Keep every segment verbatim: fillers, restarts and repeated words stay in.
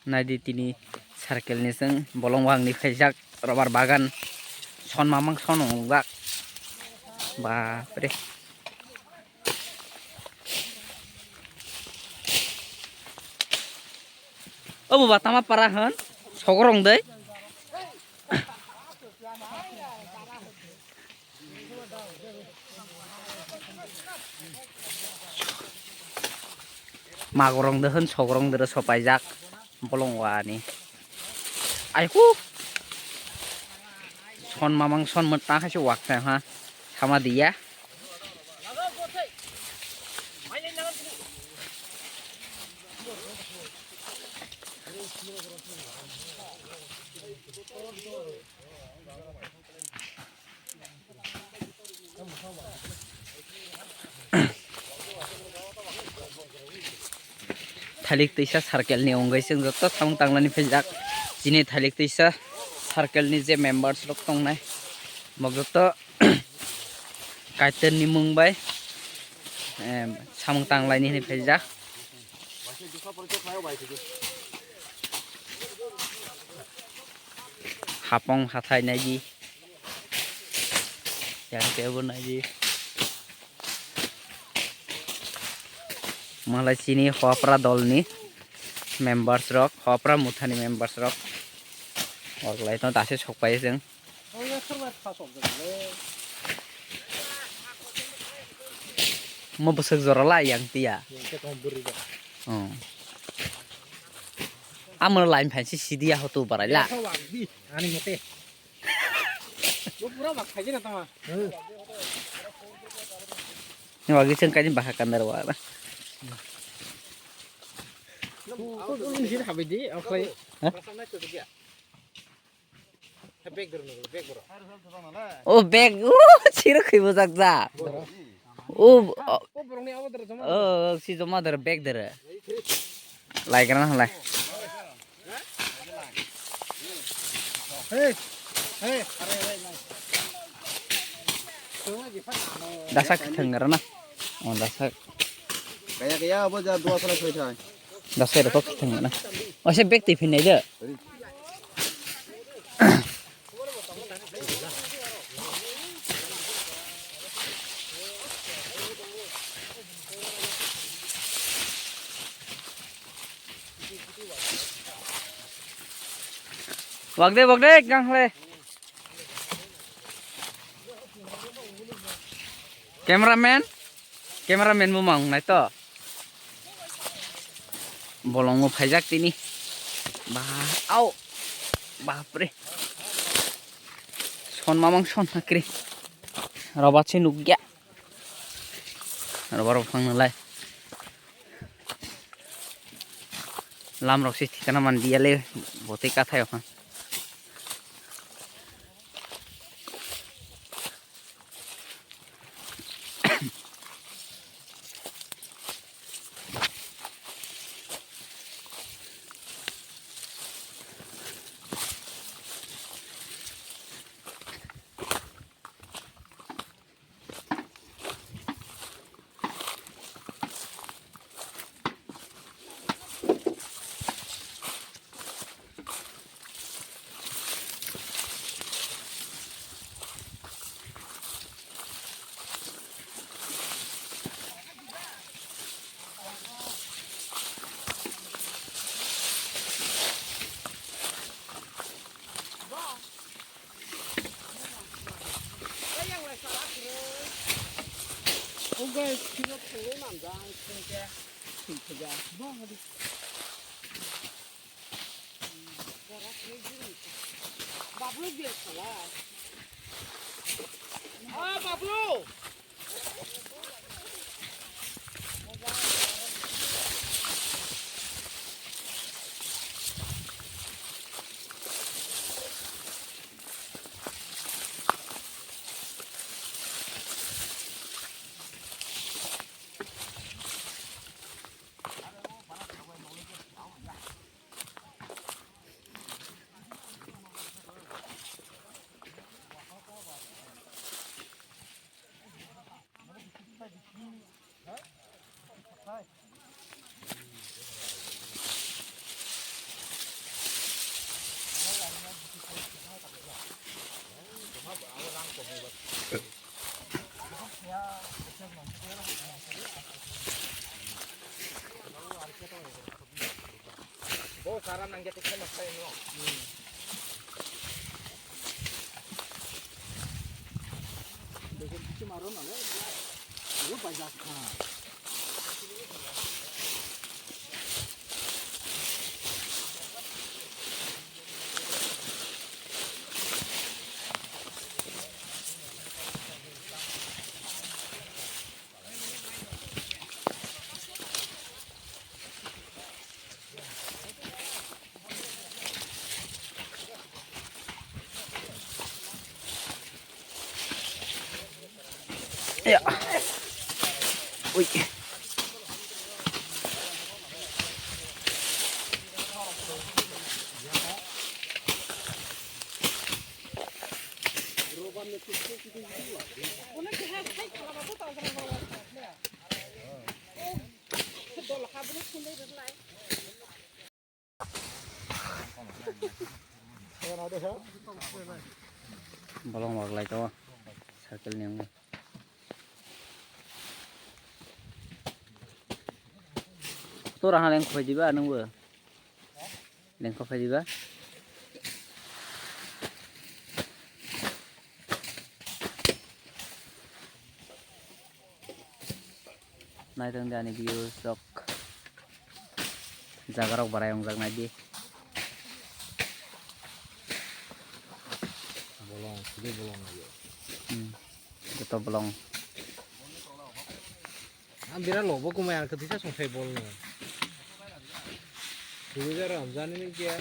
Naidi tini circle ni chwng bolong wangni khaijak rubber bagan son mamang son wngjak. Bapre. Obo ba tama para hwn sogorong dei. Magorong de hwn sogorong de sopaijak bolong wani. Aiku. Son mamang son mwtang hai se wak tang ha. Sama dia. Thalik twisa circle ni wngwi chwng joto samung tanglani phaijak. Chini thalik twisa circle ni je members rok tongnai, bo joto Kaitor ni mung bai, em, samung tanglaini hinwi phaijak. Hapong hathai naidi. Yang tebo naidi. Malai chini hopra dolni members rok, hopra muthani members rok. Orlai to dase sokpai chwng. Mo bwswk jora la yang tiya. Oh. Amo line phan si sidiya hotu barai la. Ani mote. Bo pura bak khaji na tama. Ni wagi chwng kaini baha kandar wa na. Ko ko ko ni sir habai di, oklai. Ha? Bek dor nunglo, bek boro. O bek, o chiro khwi bujak ja. O, o, O borokni abo dor joma. O, si joma dor bek dor. Lai kana lai. Hey, hey. Dasak thang gara na. O dasak. Kaya kaya abo ja dua sala soi thai. Dasak ro kok thang na. O se bek ti phin nai de. Wagde, wagde, gang le. Cameraman, cameraman mo mang nai to. Bolongo phaijak tini. Ba, au. Bapre. Son mamang son hakri. Robat se nukya. Robar phang nalai. Lam rok se thikana man diya le botei kathai okha. Bablu biya sala. Ah, Bablu. Karam nang jate khe noktai no. Ya. Ui. Bolong wak lai to circle ni wngwi. Tora ha leng khoi diba nungbo. Lengkha phai diba. Naitong di ani views rok. Jaga rok barai wngjak nai di. Bolong, sidi bolong lagi. Hmm. Joto bolong. Ang bira lobo kumai ang kwthwisa songthai bolno. Twiwi jara hamjani ni kya.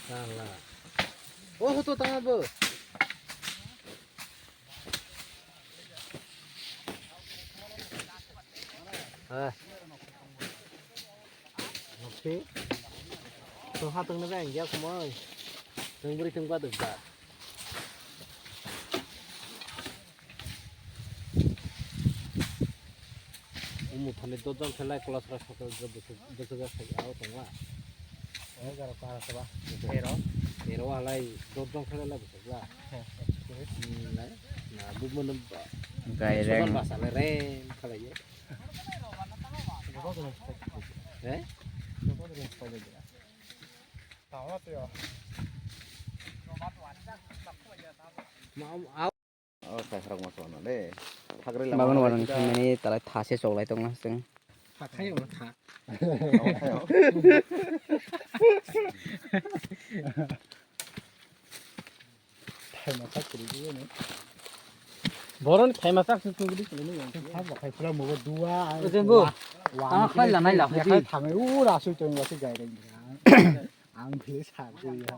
Tala. O hoto tama bo. Ah. Oke. Tong ha tong na bang ya kumai. Tong beri tong ba dong ba. Umu thani dodon khelai kolasra sakal bwswk bwswk sai ao tongla. O jaro kara saba. Ero. Ero alai dodon khelai la bwswk la. He, he, he. Hmm, lai. Na bumano ba. Gaireng. Soban basa le rem khalai. Eh? O, sai harok ma sona de. Thagri lama. Bagan warang khe mani talai tha se choklai tongna chwng. Tha khai wala tha. Thaima sak kwrwi di ni. Boron thaima sak se chugri kwrwi ni. Tha ba khai pura mo dua. Ojeng bo. Wa. Tang khai la nai la khai di. Khai thamai u ra sui tong wa se gai gai. Ang phi sa ku ya.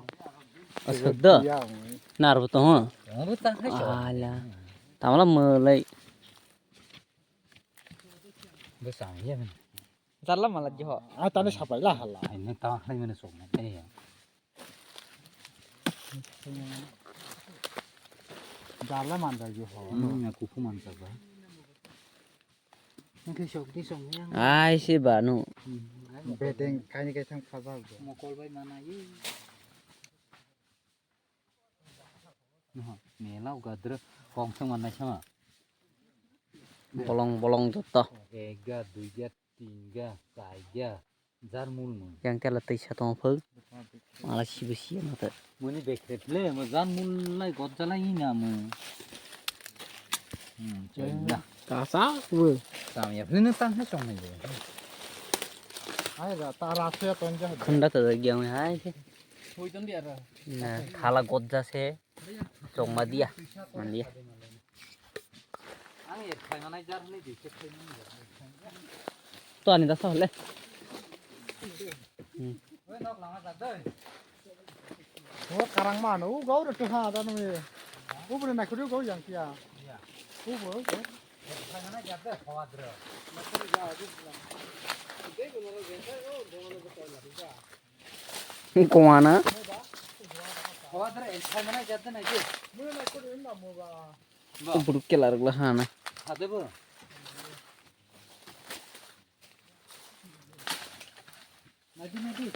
Aswk do. Ya, ang. Nar bo to ho. Ang bo tang khai so. Ala. Tamala mwlai. Bwsang ya. Jarla mala jiho. A tani sapai la hala. Ai ne ta khlai mene sok na. Ai ya. Jarla manda jiho. Hmm, ya kufu man sa ba. Nang khe sok di sok yang. Ai se ba no. Bedeng kaini kai thang khaba. Mokol bai mana yi. Noh, mela uga dre kong thang manai sama. Bolong bolong joto. Ekga, duiga, tinga, chaiga, jar mul mung. Yang tela tei sa tong phai. Mala sibo siya mata. Muni bekre phle mo jar mul lai got jala ina mo. Hmm, choila. Kasa bo. Tam ya phle no tam he chong nai. Ai ra ta ra se ton ja. Khunda ta gyang hai se. Hui ton dia ra. Na khala got ja se. Chongma dia, man dia. To ani da sahole. Hmm. O karang mano, u gau re tuha da no ye. U bro na kudu gau yang kia. U bro. Kongana. Buruk kela rwgla hana. Naidi, naidi.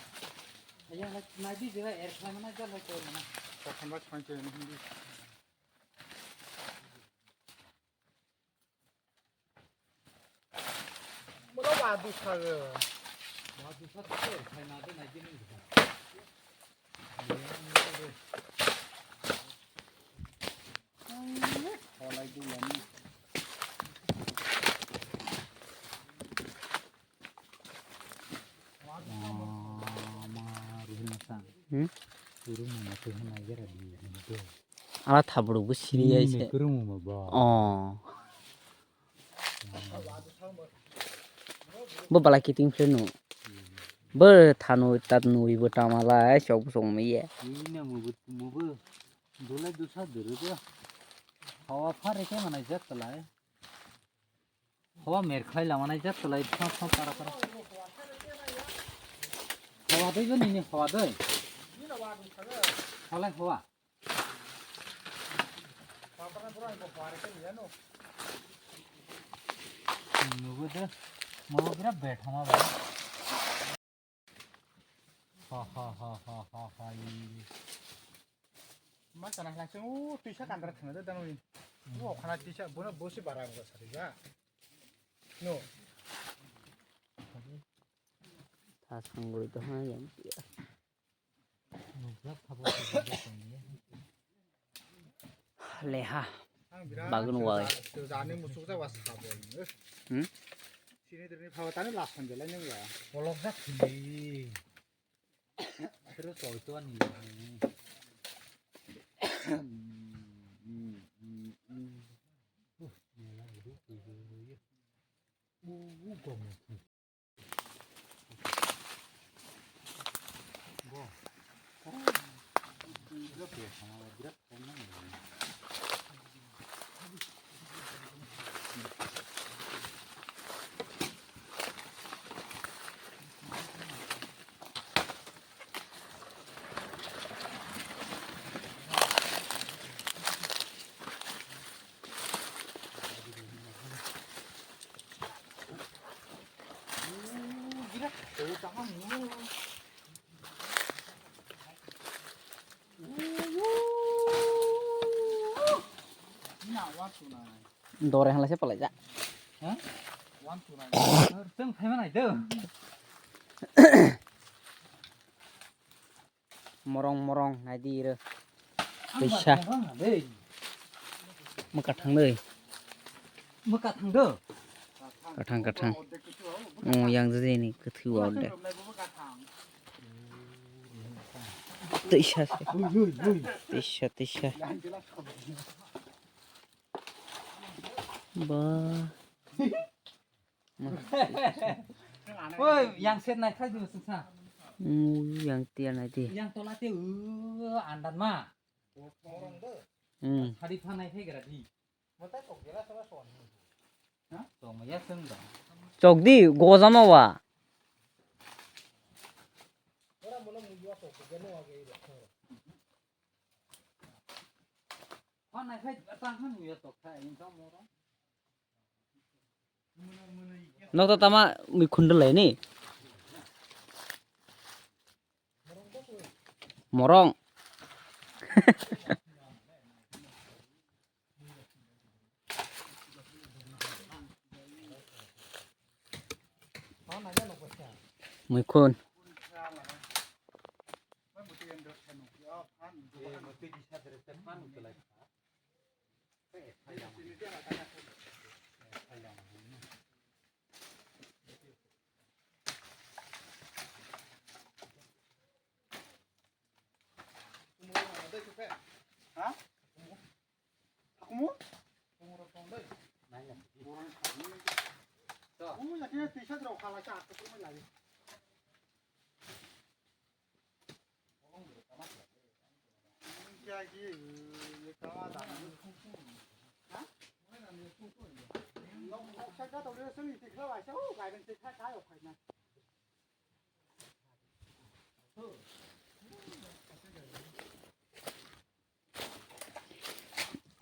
Aya, naidi, jera er khlai mana, jala khlai mana. Kothom bai khlai khe hindi. Hmm? Ala thabro bo siri ai se. Oh. Bo bala kiting phre no. Bo thanu tat nui bo tama lai sok sok me ye. Ini mubu mubu. Dulai dusa dulu dia. Hawa phare ke manai jak talai. Hawa mer khai la manai jak talai. Pha pha para para. Hawa doi bo nini hawa doi. Halai hawa. Nubu de, mo bira bethama ba. Ha ha ha ha ha ha. Ma sana lang sing u tuisa kandra thana de danwi. Wo khana tuisa bona bosi bara ngo sari ga. No. Thas khangoi to ha yang. Leha. Ang birat Bagun wai. Jani musuk ja was khabo. Hmm? Sini drini phawa tani last time belai nang ya. Polok jak thili. Akhirnya soal itu kan ini. Uh, ini lagi dulu. Uh, uh, gua mau. Dore hala se palai ja. Teng phai manai do. Morong morong nai di ro. Bisa. Mwkathang doi. Mwkathang do. Kathang kathang. Oh, yang jeni kwthwi wa de. Tisa se. Tisa tisa. Ba. Oi, yang set nai khai di sungsa. Yang tiar nai di. Yang tola te u andan ma. Hmm. Sadi pha nai khai gara di. Chok di gojama wa. Nok to tama mui khundalai ni. Morong. Muikhun.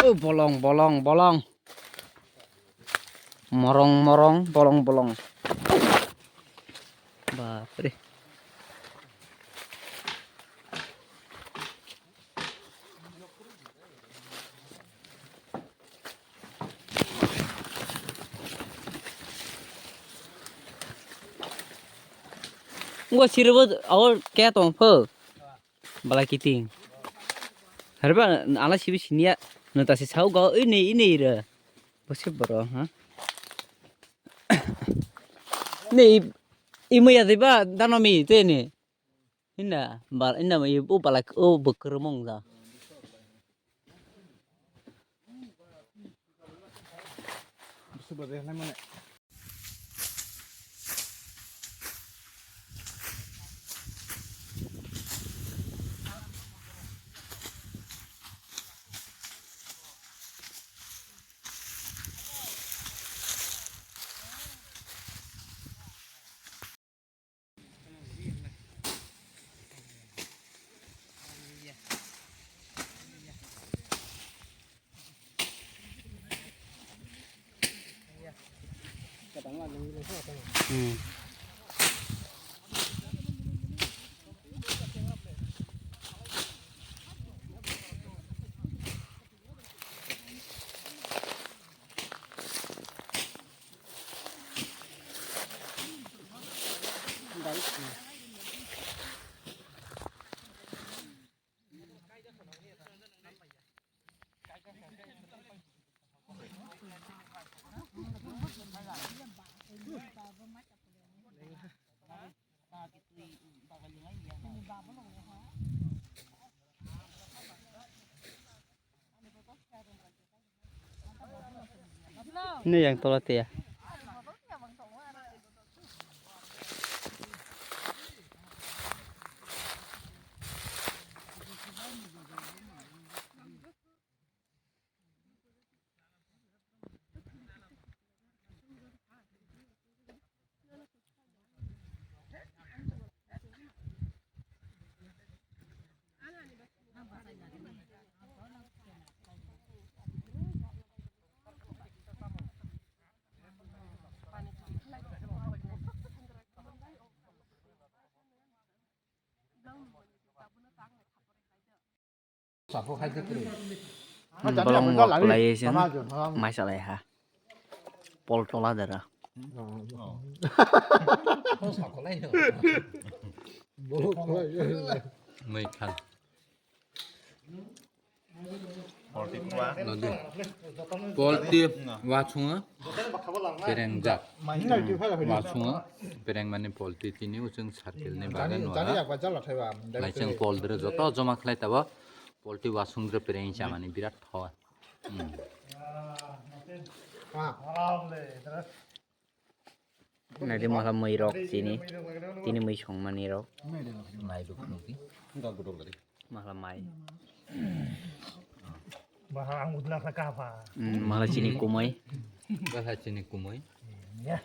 Oh, bolong, bolong, bolong. Morong, morong, bolong, bolong. Bapre. Ngo siribo awal kaya tong pho. Bala kiting. Harba ala sibi sinia. Nata si sau ga ini ini re. Bose boro ha. Ni imaya diba danomi te ni. Inda bal inda o bala o bukrumong da. Ini yang tola tiya. Bolong wak kwlaiwi se mai salai ha. Pol tola dara. Mui khan. Nodi. Polti wasungo. Perengjak. Wasungo. Pereng mani polti tini uchung circle ni bagan wara. Naising pol dere joto joma khlai tabo. Polti wasung dere pereng chamani birat thawa. Hmm. Naidi mala mui rok chini. Tini mui songmani rok. Nai duk nuki. Mala mai. Bahar ang udla sa kapa. Hmm, mala chini kumai. Bahar chini kumai. Ya.